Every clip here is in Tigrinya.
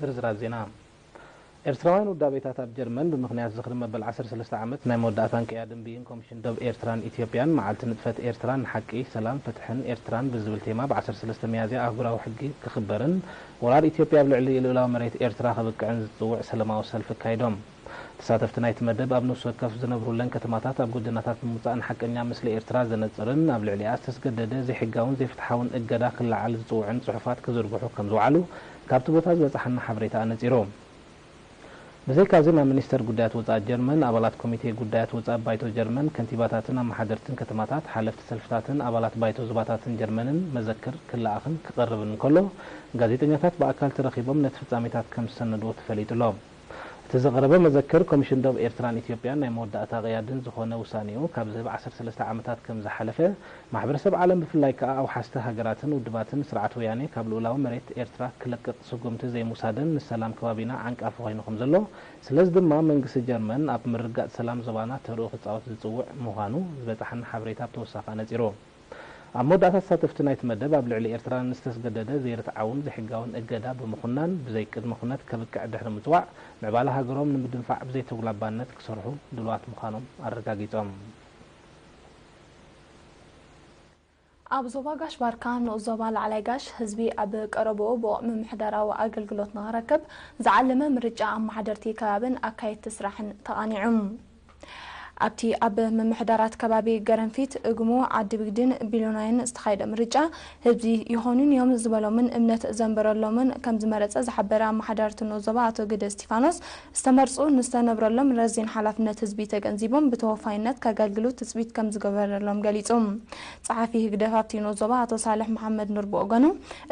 ዝርዝራት ዜና። ኤርትራውያን ውዳቤታት ኣብ ጀርመን ብምኽንያት ዝኽሪ መበል ዓሰርተ ሰለስተ ዓመት ናይ መወዳእታን ቅያድን ብይን ኮሚሽን ዶብ ኤርትራን ኢትዮጵያን፣ መዓልቲ ንጥፈት ኤርትራ ንሓቂ፣ ሰላም፣ ፍትሕን ኤርትራን ብዝብል ቴማ ብ ዓሰርተ ሰለስተ ሚያዝያ ኣህጉራዊ ሕጊ ክኽበርን ወራር ኢትዮጵያ ኣብ ልዕሊ ልኡላዊ መሬት ኤርትራ ከብቅዕን ዝጽውዕ ሰለማዊ ሰልፊ ኣካይዶም። ተሳተፍቲ ናይቲ መደብ ኣብ ነፍሲ ወከፍ ዝነብሩለን ከተማታት ኣብ ጎደናታት ብምውጻእ ንሓቀኛ ምስሊ ኤርትራ ዘነጽርን ኣብ ልዕሊኣ ዝተስገደደ ዘይሕጋውን ዘይፍትሓውን እገዳ ክለዓል ዝጽውዕን ጽሑፋት ክዝርግሑ ከም ዝወዓሉ ካብቲ ቦታ ዝበጽሓና ሓበሬታ ኣነጺሩ። ብዘይካዚ፣ ማይ ሚኒስተር ጉዳያት ወጻኢ ጀርመን፣ ኣባላት ኮሚቴ ጉዳያት ወጻኢ ባይቶ ጀርመን፣ ከንቲባታትን ኣመሓደርትን ከተማታት፣ ሓለፍቲ ሰልፍታትን ኣባላት ባይቶ ዞባታትን ጀርመንን መዘክር ክለኣኽን ክቐርብን እንከሎ፣ ጋዜጠኛታት ብኣካል ተረኺቦም ነቲ ፍጻሜታት ከም ዝሰነድዎ ተፈሊጡ ኣሎ። እቲ ዝቐረበ መዘክር፣ ኮሚሽን ዶብ ኤርትራን ኢትዮጵያን ናይ መወዳእታ ቅያድን ዝኾነ ውሳኔኡ ካብ ዝህብ ዓሰርተ ሰለስተ ዓመታት ከም ዝሓለፈ፣ ማሕበረሰብ ዓለም ብፍላይ ከኣ ኣውሓስቲ ሃገራትን ውድባትን ስርዓት ወያኔ ካብ ልኡላዊ መሬት ኤርትራ ክለቅቕ ስጉምቲ ዘይምውሳደን ንሰላም ከባቢና ዓንቃፊ ኮይኑ ከም ዘሎ፣ ስለዚ ድማ መንግስቲ ጀርመን ኣብ ምርግጋጽ ሰላም ዞባና ተርኡ ክጻወት ዝጽውዕ ምዃኑ ዝበጽሓና ሓበሬታ ብተወሳኺ ኣነጺሩ። ኣብ መወዳእታ ተሳተፍቲ ናይቲ መደብ ኣብ ልዕሊ ኤርትራ ንዝተስገደደ ዘይርትዓውን ዘይሕጋውን እገዳ ብምኹናን ብዘይ ቅድመ ኩነት ከብቅዕ ድሕሪ ምጽዋዕ ምዕባለ ሃገሮም ንምድንፋዕ ብዘይተጉላባነት ክሰርሑ ድሉዋት ምዃኖም ኣረጋጊጾም። ኣብ ዞባ ጋሽ ባርካ ንኡስ ዞባ ላዕላይ ጋሽ ህዝቢ ኣብ ቀረብኡ ብቑዕ ምምሕዳራዊ ኣገልግሎት ንኽረክብ ዝዓለመ ምርጫ ኣመሓደርቲ ከባብን ኣካየድቲ ስራሕን ተቓኒዑ። ኣብቲ ኣብ ምምሕዳራት ከባቢ ገረንፊት፣ እግሙ፣ ዓዲ ብግድን ቢሎናይን ዝተኻየደ ምርጫ ህዝቢ ይኾኑን እዮም ዝበሎምን እምነት ዘንበረሎምን ከም ዝመረጸ ዝሓበረ ኣመሓዳርቲ ንኡስ ዞባ ኣቶ ግደ እስቲፋኖስ፣ ዝተመርጹ ንዝተነብረሎም ረዚን ሓላፍነት ህዝቢ ተገንዚቦም ብተወፋይነት ከገልግሉ ትጽቢት ከም ዝገበረሎም ገሊጹ። ጸሓፊ ህግደፍ ኣብቲ ንኡስ ዞባ ኣቶ ሳልሕ መሓመድ ኑር ብወገኑ፣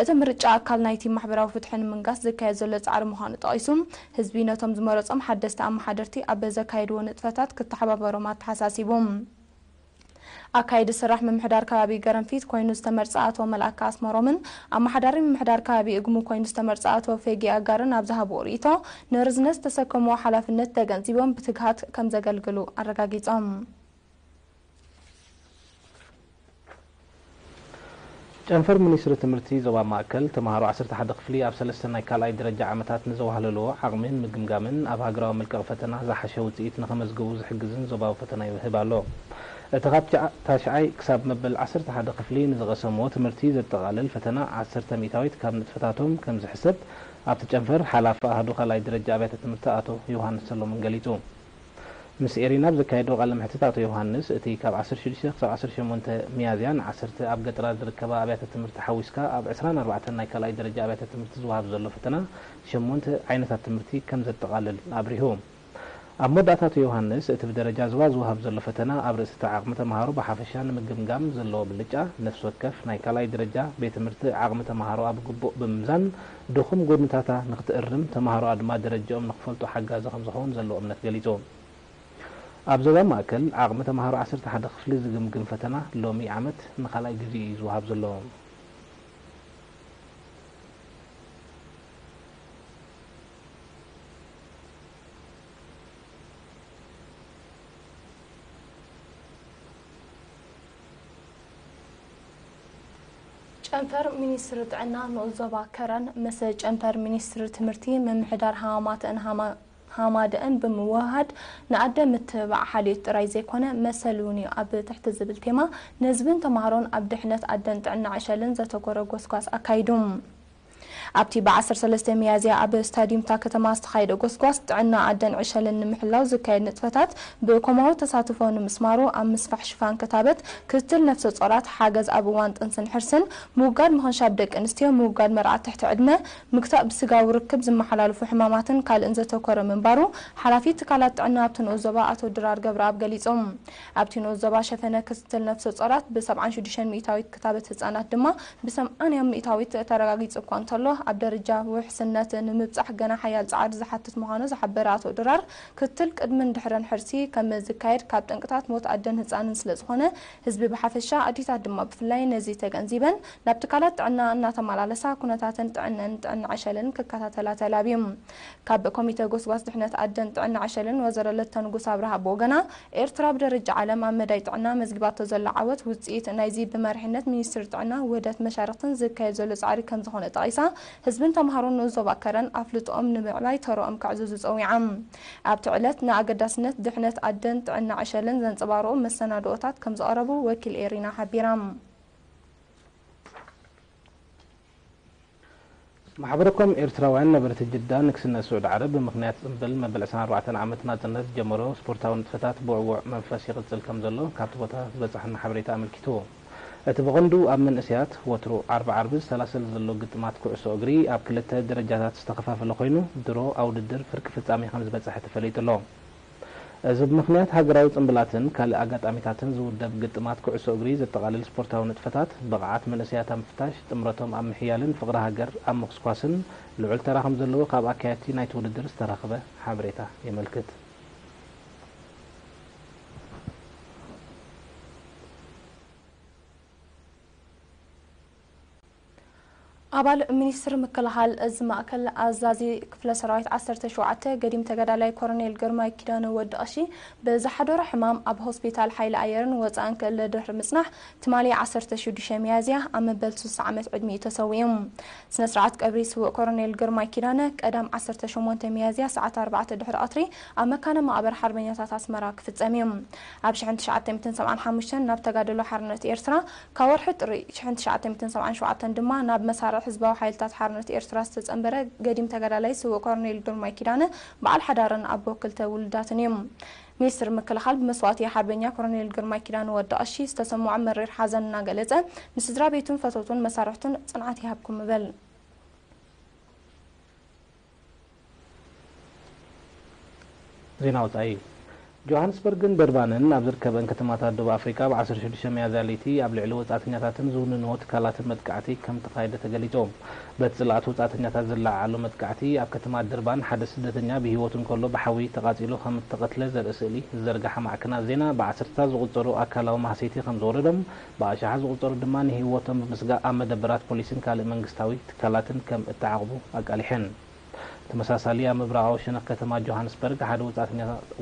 እቲ ምርጫ ኣካል ናይቲ ማሕበራዊ ፍትሒ ንምንጋስ ዝካየድ ዘሎ ጻዕሪ ምዃኑ ጠቒሱ፣ ህዝቢ ነቶም ዝመረጾም ሓደስቲ ኣመሓደርቲ ኣብ ዘካየድዎ ንጥፈታት ክተሓባበሮም ኣተሓሳሲቡ። ኣካየዲ ስራሕ ምምሕዳር ከባቢ ገረንፊት ኮይኑ ዝተመርጸ ኣቶ መልኣከ ኣስመሮምን ኣመሓዳሪ ምምሕዳር ከባቢ እግሙ ኮይኑ ዝተመርጸ ኣቶ ፌጊ ኣጋርን ኣብ ዝሃብዎ ርእይቶ፣ ንርዝነት ዝተሰከምዎ ሓላፍነት ተገንዚቦም ብትግሃት ከም ዘገልግሉ ኣረጋጊጾም። ጨንፈር ሚኒስትሪ ትምህርቲ ዞባ ማእከል፣ ተምሃሮ ዓሰርተ ሓደ ክፍሊ ኣብ ሰለስተ ናይ ካልኣይ ደረጃ ዓመታት ንዘዋህለልዎ ዓቕሚ ንምግምጋምን ኣብ ሃገራዊ መልቀቒ ፈተና ዝሓሸ ውጽኢት ንኸመዝግቡ ዝሕግዝን ዞባዊ ፈተና ይውህብ ኣሎ። እቲ ካብ ትሽዓ-፣ ታሽዓይ ክሳብ መበል ዓሰርተ ሓደ ክፍሊ ንዝቐሰምዎ ትምህርቲ ዘጠቓልል ፈተና ዓሰርተ ሚእታዊት ካብ ንጥፈታቶም ከም ዝሕሰብ ኣብቲ ጨንፈር ሓላፊ ኣሃዱ ካልኣይ ደረጃ ኣብያተ ትምህርቲ ኣቶ ዮሃንስ ሰሎሞን ገሊጹ። ምስ ኤሪና ኣብ ዘካየዶ ቃለ መሕትት ኣቶ ዮሃንስ፣ እቲ ካብ ዓሰርተ ሽዱሽተ ክሳብ ዓሰርተ ሸሞንተ ሚያዝያ ንዓሰርተ ኣብ ገጠራት ዝርከባ ኣብያተ ትምህርቲ ሓዊስካ ኣብ ዕስራን ኣርባዕተን ናይ ካልኣይ ደረጃ ኣብያተ ትምህርቲ ዝወሃብ ዘሎ ፈተና ሸሞንተ ዓይነታት ትምህርቲ ከም ዘጠቓልል ኣብሪሁ። ኣብ መወዳእታ ኣቶ ዮሃንስ፣ እቲ ብደረጃ ዞባ ዝወሃብ ዘሎ ፈተና ኣብ ርእሲ እቲ ዓቕሚ ተምሃሮ ብሓፈሻ ንምግምጋም ዘለዎ ብልጫ፣ ነፍሲ ወከፍ ናይ ካልኣይ ደረጃ ቤት ትምህርቲ ዓቕሚ ተምሃሮኣ ብግቡእ ብምምዛን፣ ድኹም ጎድንታታ ንኽትእርም፣ ተምሃሮኣ ድማ ደረጃኦም ንኽፈልጡ ሓጋዚ ከም ዝኸውን ዘለዎ እምነት ገሊጹ። ኣብ ዞባ ማእከል ዓቕሚ ተምሃሮ ዓሰርተ ሓደ ክፍሊ ዝግምግም ፈተና ሎሚ ዓመት ንኻልኣይ ግዜ እዩ ዝወሃብ ዘሎ። ጨንፈር ሚኒስትሪ ጥዕና ንኡስ ዞባ ከረን ምስ ጨንፈር ሚኒስትሪ ትምህርቲ ምምሕዳር ሃማማተን ሃማ-፣ ሃማደአን ብምውህሃድ ንኣደ ምትብባዕ ሓልዮት ጥራይ ዘይኮነ መሰል እውን እዩ ኣብ ትሕቲ ዝብል ቴማ ንህዝብን ተምሃሮን ኣብ ድሕነት ኣደን ጥዕና ዕሸልን ዘተኮረ ጎስጓስ ኣካይዱ። ኣብቲ ብ ዓሰርተ ሰለስተ ሚያዝያ ኣብ ስታዲየም እታ ከተማ ዝተኻየደ ጎስጓስ፣ ጥዕና ኣደን ዕሸልን ንምሕላው ዝካየድ ንጥፈታት ብኮማዊ ተሳትፎ ንምስማሩ፣ ኣብ ምስፋሕ ሽፋን ክታበት፣ ክትትል ነፍሰ ጾራት፣ ሓገዝ ኣብ እዋን ጥንስን ሕርስን፣ ምውጋድ ምኽንሻብ ደቂ ኣንስትዮ፣ ምውጋድ መርዓ ትሕቲ ዕድመ፣ ምግታእ ብስጋዊ ርክብ ዝመሓላለፉ ሕማማትን ካልእን ዘተኮረ ምንባሩ፣ ሓላፊ ትካላት ጥዕና ኣብቲ ንኡስ ዞባ ኣቶ ድራር ገብረኣብ ገሊጾም። ኣብቲ ንኡስ ዞባ ሸፈነ ክትትል ነፍሰ ጾራት ብ ሰብዓን ሽዱሽተን ሚእታዊት፣ ክታበት ህጻናት ድማ ብ ሰማንያ ሚእታዊት ተረጋጊጹ እኳ እንተሎ፣ ኣብ ደረጃ ውሕስነት ንምብጻሕ ገና ሓያል ጻዕሪ ዝሓትት ምዃኑ ዝሓበረ ኣቶ ድራር፣ ክትትል ቅድምን ድሕርን ሕርሲ ከም ዝካየድ ካብ ጠንቅታት ሞት ኣደን ህጻንን ስለ ዝኾነ፣ ህዝቢ ብሓፈሻ ኣዴታት ድማ ብፍላይ ነዚ ተገንዚበን ናብ ትካላት ጥዕና እናተመላለሳ ኩነታተን ጥዕነን ጥዕና ዕሸልን ክከታተላ ተላብዩ። ካብ ኮሚተ ጎስጓስ ድሕነት ኣደን ጥዕና ዕሸልን ወይዘሮ ለተ ንጉስ ኣብርሃ ብወገና፣ ኤርትራ ብደረጃ ዓለም ኣብ መዳይ ጥዕና መዝጊባቶ ዘላ ዓወት ውጽኢት ናይዚ ብመሪሕነት ሚኒስትሪ ጥዕና ውህደት መሻርኽትን ዝካየድ ዘሎ ጻዕሪ ከም ዝኾነ ጠቒሳ፣ ህዝብን ተምሃሮን ንኡስ ዞባ ከረን ኣፍልጥኦም ንምዕባይ ተርኦም ከዕዝዙ ጸዊዖም። ኣብቲ ዕለት ንኣገዳስነት ድሕነት ኣደን ጥዕና ዕሸልን ዘንጸባርቑ መሰናድኦታት ከም ዝቐረቡ ወኪል ኤሪና ሓቢራ። ማሕበረኮም ኤርትራውያን ነበርቲ ጅዳ ንግስነት ስዑድ ዓረብ ብምኽንያት ጽምብል መበል ዕስራን ኣርባዕተን ዓመት ናጽነት ዝጀመሮ ስፖርታዊ ንጥፈታት ብዕዉዕ መንፈስ ይቕጽል ከም ዘሎ ካብቲ ቦታ ዝበጽሓና ሓበሬታ ኣመልኪቱ። እቲ ብቐንዱ ኣብ መንእሰያት ወትሩ ዓርቢ ዓርቢ ዝሰላሰል ዘሎ ግጥማት ኩዕሶ እግሪ ኣብ ክልተ ደረጃታት ዝተኸፋፈለ ኮይኑ ድሮ ኣብ ውድድር ፍርቂ ፍጻሜ ከም ዝበጽሐ ተፈሊጡ ኣሎ። እዚ ብምኽንያት ሃገራዊ ጽምብላትን ካልእ ኣጋጣሚታትን ዝውደብ ግጥማት ኩዕሶ እግሪ ዘጠቓልል ስፖርታዊ ንጥፈታት፣ ብቕዓት መንእሰያት ኣብ ምፍታሽ፣ ጥምረቶም ኣብ ምሕያልን ፍቕሪ ሃገር ኣብ ምኹስኳስን ልዑል ተራ ከም ዘለዎ ካብ ኣካየድቲ ናይቲ ውድድር ዝተረኽበ ሓበሬታ የመልክት። ኣባል ሚኒስትሪ ምክልኻል እዚ ማእከል ኣዛዚ ክፍለ ሰራዊት ዓሰርተ ሸውዓተ ገዲም ተጋዳላይ ኮረኔል ግርማይ ኪዳነ ወዲ ቀሺ ብዝሓደሮ ሕማም ኣብ ሆስፒታል ሓይሊ ኣየርን ወጻእን ክእለ ድሕሪ ምጽናሕ ትማሊ ዓሰርተ ሽዱሽተ ሚያዝያ ኣብ መበል ስሳ ዓመት ዕድሚኡ ተሰዊኡ። ስነ ስርዓት ቀብሪ ስዉእ ኮረኔል ግርማይ ኪዳነ ቀዳም ዓሰርተ ሸሞንተ ሚያዝያ ሰዓት ኣርባዕተ ድሕሪ ቀትሪ ኣብ መካነ መቓብር ሓርበኛታት ኣስመራ ክፍጸም እዩ። ኣብ ሽሕን ትሽዓተ ሚእትን ሰብዓን ሓሙሽተን ናብ ተጋድሎ ሓርነት ኤርትራ ካብ ወርሒ ጥሪ ሽሕን ትሽዓተ ሚእትን ሰብዓን ሸውዓተን ድማ ናብ መሳርዕ ህዝባዊ ሓይልታት ሓርነት ኤርትራ ዝተጸንበረ ገዲም ተጋዳላይ ስዉእ ኮረኔል ግርማይ ኪዳነ በዓል ሓዳርን ኣቦ ክልተ ውሉዳትን እዩ። ሚኒስትር ምክልኻል ብመስዋእቲ ሓርበኛ ኮረኔል ግርማይ ኪዳነ ወዲ ቀሺ ዝተሰምዖ መሪር ሓዘን እናገለጸ ንስድራ ቤቱን ፈተውቱን መሳርሕቱን ጽንዓት ይሃብኩም እብል። ዜና ወጻኢ። ጆሃንስበርግን ደርባንን ኣብ ዝርከበን ከተማታት ደቡብ ኣፍሪቃ ብ ዓሰርተ ሽዱሽተ ሚያዝያ ለይቲ ኣብ ልዕሊ ወጻእተኛታትን ዝውንንዎ ትካላትን መጥቃዕቲ ከም ተኻየደ ተገሊጹ። በቲ ጽልኣት ወጻእተኛታት ዝለዓዓሎ መጥቃዕቲ ኣብ ከተማ ደርባን ሓደ ስደተኛ ብህይወቱ እንከሎ ብሓዊ ተቓጺሉ ከም እተቐትለ ዘርኢ ስእሊ ዝዘርግሓ ማዕከናት ዜና ብዓሰርተታት ዝቑጸሩ ኣካላዊ ማህሰይቲ ከም ዝወረዶም ብኣሽሓት ዝቑጸሩ ድማ ንህይወቶም ብምስጋእ ኣብ መደበራት ፖሊስን ካልእ መንግስታዊ ትካላትን ከም እተዓቕቡ ኣቃሊሐን። ተመሳሳሊ ኣብ ምብራቓዊ ሸነኽ ከተማ ጆሃንስበርግ ሓደ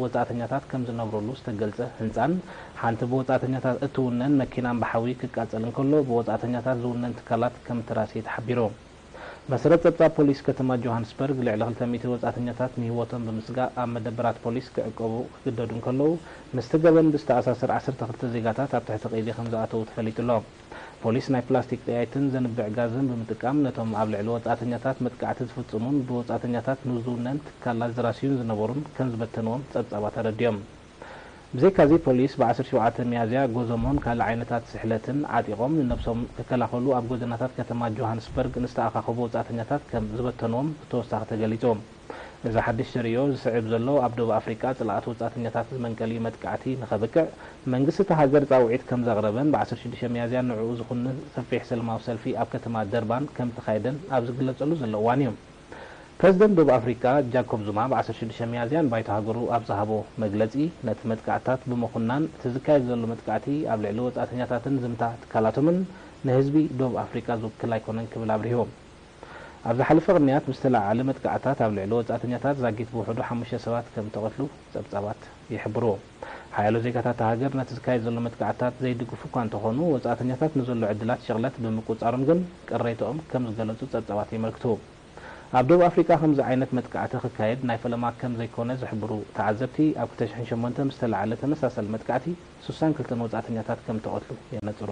ወጻእተኛታት ከም ዝነብረሉ ዝተገልጸ ህንጻን ሓንቲ ብወጻእተኛታት እትውነን መኪናን ብሓዊ ክቃጸል እንከሎ ብወጻእተኛታት ዝውነን ትካላት ከም እተራስየ ተሓቢሩ። መሰረት ጸብጻብ ፖሊስ ከተማ ጆሃንስበርግ ልዕሊ ክልተ ሚእቲ ወጻእተኛታት ንህይወቶም ብምስጋእ ኣብ መደበራት ፖሊስ ክዕቀቡ ክግደዱ እንከለዉ ምስቲ ገበን ብዝተኣሳሰር ዓሰርተ ክልተ ዜጋታት ኣብ ትሕቲ ቀይዲ ከም ዝኣተዉ ተፈሊጡ ኣሎ። ፖሊስ ናይ ፕላስቲክ ጠያይትን ዘንብዕ ጋዝን ብምጥቃም ነቶም ኣብ ልዕሊ ወጻእተኛታት መጥቃዕቲ ዝፍጽሙን ብወጻእተኛታት ንዝውነን ትካላት ዝራስዩን ዝነበሩን ከም ዝበተንዎም ጸብጻባት ኣረድዮም። ብዘይካዚ ፖሊስ ብ ዓሰርተ ሸውዓተ ሚያዝያ ጎዞሞን ካልእ ዓይነታት ስሕለትን ዓጢቖም ንነብሶም ክከላኸሉ ኣብ ጎደናታት ከተማ ጆሃንስበርግ ንዝተኣኻኸቡ ወጻእተኛታት ከም ዝበተንዎም ብተወሳኺ ተገሊጹ። እዚ ሓድሽ ተርእዮ ዝስዕብ ዘሎ ኣብ ደቡብ ኣፍሪቃ ጽልኣት ወጻእተኛታት ዝመንቀሊ መጥቃዕቲ ንኸብቅዕ መንግስቲ እታ ሃገር ጻውዒት ከም ዘቕረበን ብ ዓሰርተ ሽዱሽተ ሚያዝያ ንዕኡ ዝኹንን ሰፊሕ ሰለማዊ ሰልፊ ኣብ ከተማ ደርባን ከም እተኻየደን ኣብ ዝግለጸሉ ዘሎ እዋን እዩ። ፕረዚደንት ደቡብ ኣፍሪቃ ጃኮብ ዙማ ብ ዓሰርተ ሽዱሽተ ሚያዝያ ንባይቶ ሃገሩ ኣብ ዝሃቦ መግለጺ ነቲ መጥቃዕትታት ብምኹናን እቲ ዝካየድ ዘሎ መጥቃዕቲ ኣብ ልዕሊ ወጻእተኛታትን ዝምታ ትካላቶምን ንህዝቢ ደቡብ ኣፍሪቃ ዝውክል ኣይኮነን ክብል ኣብሪሁ። ኣብ ዝሓለፈ ቅንያት ብዝተለዓዓለ መጥቃዕትታት ኣብ ልዕሊ ወጻእተኛታት ዛጊት ብውሕዱ ሓሙሽተ ሰባት ከም እተቐትሉ ጸብጻባት ይሕብሩ። ሓያሎ ዜጋታት እታ ሃገር ነቲ ዝካየድ ዘሎ መጥቃዕትታት ዘይድግፉ እኳ እንተኾኑ፣ ወጻእተኛታት ንዘሎ ዕድላት ሽቕለት ብምቁጽጻሮም ግን ቅሬተኦም ከም ዝገለጹ ጸብጻባት የመልክቱ። ኣብ ደቡብ ኣፍሪቃ ከምዚ ዓይነት መጥቃዕቲ ክካየድ ናይ ፈለማ ከም ዘይኮነ ዝሕብሩ ተዓዘብቲ፣ ኣብ ክልተ ሽሕን ሸሞንተን ብዝተለዓለ ተመሳሳሊ መጥቃዕቲ ሱሳን ክልተን ወጻእተኛታት ከም እተቐትሉ የነጽሩ።